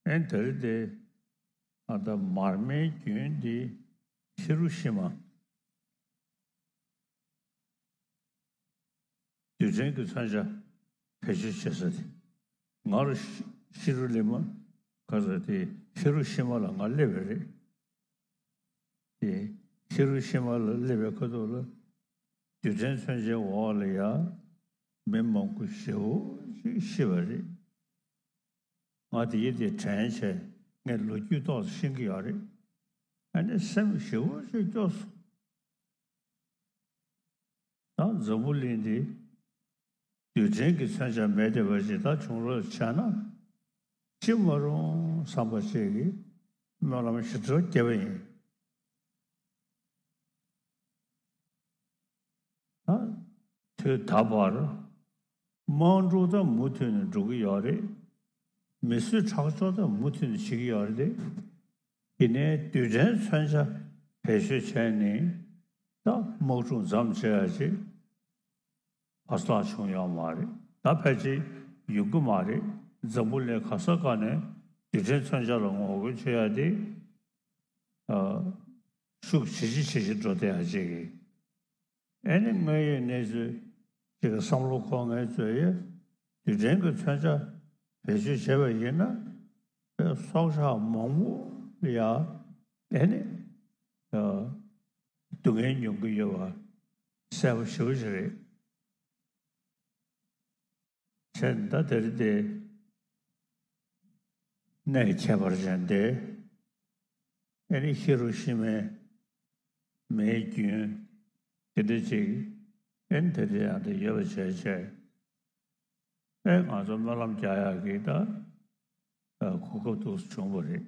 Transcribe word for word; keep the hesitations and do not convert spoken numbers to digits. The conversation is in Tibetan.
ཨེ་དེ་རིང་དེ་ཨ་ད་མར་མེའི་རྒྱུན་འདི་ཧི་རུ་ཤི་མ། རྡུལ་ཕྲན་གྱི་མཚོན་ཆ་བེད་སྤྱོད་བྱེད་ས་དེ། ང་རུ་ཤི་ཧི་རུ་ལི་མ་ག་ས་དེ་ཧི་རུ་ཤི་མ་ལ་ང་སླེབས་པ་རེད། དེ་ཧི་རུ་ཤི་མ་ལ་སླེབས་པའི་ཁ་ཐུག་ལ་རྡུལ་ཕྲན་མཚོན་ཆའི་འོག་ལ་ཡ་མི་མང་པོ་ཞེ་པོ་ཅིག་ཤི་བ་རེད། ང་དེ་ཡི་དེ་དྲན་བྱས་ངས་ལོ་རྒྱུས་ཏོག་ཙམ་ཤེས་ཀྱི་ཡོད་རེད། ཨ་ནི་སེམས་ཞེ་པོ་ཅིག་སྐྱོ་སོང་། ད་འཛམ་བུ་གླིང་འདི་རྡུལ་ཕྲན་གྱི་མཚོན་ཆ་མེད་བསྡད་པ་ཞིག་ད་བྱུང་རོགས་བྱས་ན་ཅི་མ་རུང་བསམ་པ་ཞིག་གིས་སྨོན་ལམ་ཞེ་དྲག་བརྒྱབ་པ་ཡིན། ད་དུས་ད་བར་དམག་འཁྲུག་ད་མུ་མཐུད་ནས་འགྲོ་གི་ཡོད་རེད། མི་གསོད་ཁྲག་སྦྱོར་ད་མུ་མཐུད་ནས་བྱེད་ཀྱི་ཡོད་རེད་དེ། ཡིན་ནའི་རྡུལ་ཕྲན་མཚོན་ཆ་བེད་སྤྱོད་བྱས་ནས་ད་དམག་འཁྲུག་མཚམས་བཅད་ཡ་ཅིག་བར་ཐག་བྱུང་ཡོད་མ་རེད། ད་ཕལ་ཆེར་ཡོང་གི་མ་རེད། འཛམ་བུ་གླིང་ག་ས་ག་ནས་རྡུལ་ཕྲན་མཚོན་ཆ་ལ་ངོ་རྒོལ་བྱེད་ཡ་དེ་ཨ་ཤུགས་ཇེ་ཆེ་ཇེ་ཆེ་འགྲོ་བསྡད་ཡ་ཅིག་གི། ཨེ་ནི་དངོས་ཡོད་གནས་ཚུལ་ཅིག་གི་བསམ་བློ་འཁོར་མཁན་ཚོས་ཡ་རྡུལ་ཕྲན་གྱི་མཚོན་ཆ་བེད་སྤྱོད་བྱས་པ་ཡིན་ན་དཔེ་སྲོག་ཆགས་མང་པོ་ཡ་ཨེ་ནི་ཨ་སྡུག་བསྔལ་མྱོང་གི་ཡོད་པ་གསལ་པོ་ཞེ་པོ་ཅིག་རེད། བྱས་ད་དེ་རིང་དེ་གནས་ཁྱད་པར་ཅན་དེ་ཨེ་ནི་ཧི་རུ་ཤི་མའི་མེའི་རྒྱུན་དེ་འདྲ་ཅིག་ཨེ་ནི་དེ་འདྲ་ཡང་དེ་ཡོད་པ་བྱས་བྱས་ཨེ་ང་ཚོ་སྨོན་ལམ་རྒྱག་ཡག་གི་ད་ཨ་གོ་སྐབས་འདུག་སེ་བྱུང་བ་རེད།